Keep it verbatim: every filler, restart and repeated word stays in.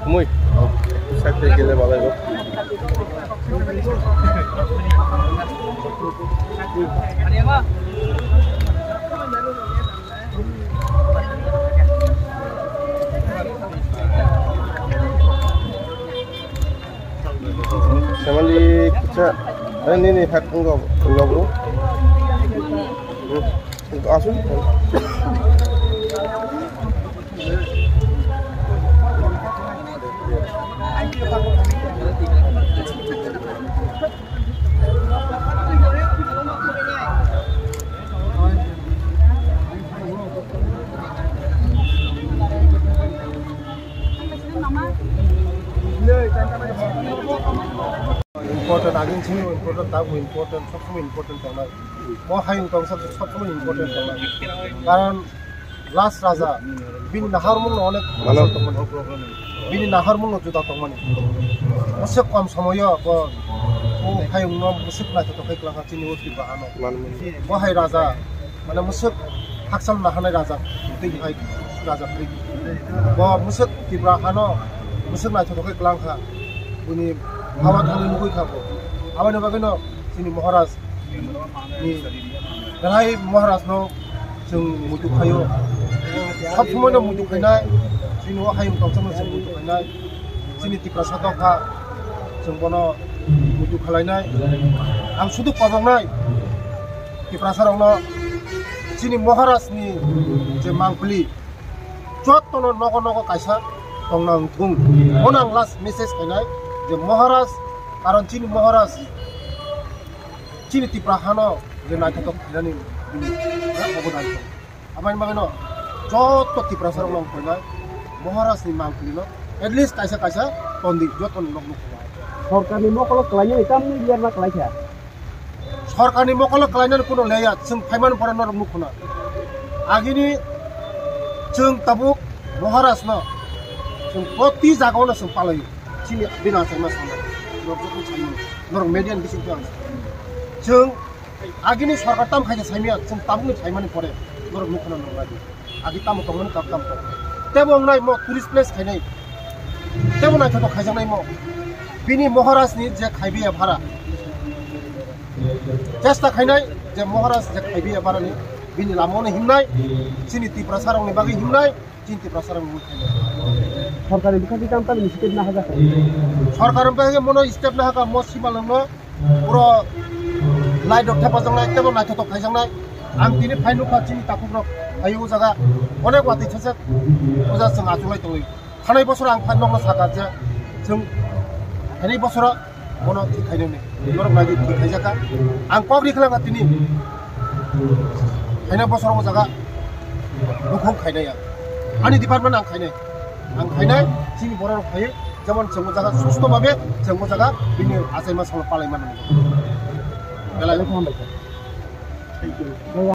Mui. Side tei gele balai bo. Family kisa, eh, nini hak wngkha logo. Asun. Important, agin sini important, tabu important, sob somoi important tongnai. Bo hayung tong sob, sob somoi important tongnai. Karon last raja, bini naharmung no onek mano tongmani. Bini naharmung no juda tongmani. Bwswk kom somoyo bo, bo hayung no bwswk naithotok khe kwlangkha chini o Tripura hano. Mano. Bo hai raja, mane bwswk hakchal nahanai raja, twi hai raja twi. Bo bwswk Tripura hano bwswk naithotok khe kwlangkha. Bini hawa thangwi nugwi kha bo. Aboni bagwino chini Maharaj ni belai Maharaj no chwng muitu khaio. Sab somoi no muitu khainai, chini o hayung tongsa no chwng muitu khainai. Chini Tiprasa dopha chwng bono muitu khalainai. Ang sudu koboknai Tiprasa rokno chini Maharaj ni je mangpili, jotono nogo nogo kaisa tongna wngthung. Bono ang last message khainai je Maharaj, karon chini Maharaj chini Tipra hano je naithotok khainani bini obodan tong. Aboni bagwino joto Tiprasa rok long khainai Maharaj ni mangpili no at least kaisa kaisa tondi joto nok nuk. Sorkarni mokolo kwlainani tamni liar ma kwlaikha. Sorkarni mokolo kwlainani kuno leya, chwng phaimani pore norok nukhuna. Agini chwng tabuk Maharaj no chwng proti jaga o no chwng palai. Chini bini achai ma sana. Norok joto sai mano. Norok media ni bising twi ang. Chwng agini sorkar tam khaisa saimya, chwng tabukni phaimani pore norok nukhuna norok lagi. Agi tamo tongmani kam tam tong. Tebo wngnai mo tourist place khainai. Tebo naithotok khaijaknai mo. Bini Maharaj ni je khaibiya phara. Chesta khainai je Maharaj je khaibiya phara ni bini lama no himnai. Chini Tiprasa rok ni bagwi himnai. Chini Tiprasa rok ni himnai. Sorkar ni bwkha twi tamo tamo ni step na hajakha. Sorkar ni bagwi mono step na haka mo simalwng no. Puro light rok thepajaknai, tebo naithotok khaijaknai. Ang tini phai nukha chini takhuk rok phai o jaga onek watwi thajak puja chwng achuk lai tongwi. Thanai bosor ang phai nokno sakha je chwng thanai bosoro bono thik khainani. Norok nai thik khaijakha. Ang kok ri khlanga tini thanai bosoro o jaga bukhuk khainai ang. Ani department ang khainai. Ang khainai, chini borok rok phaiwi, jemon chwng o jaga susto babe, chwng o jaga bini achaima salo palai mano. Belai no hambai kha. Thank you.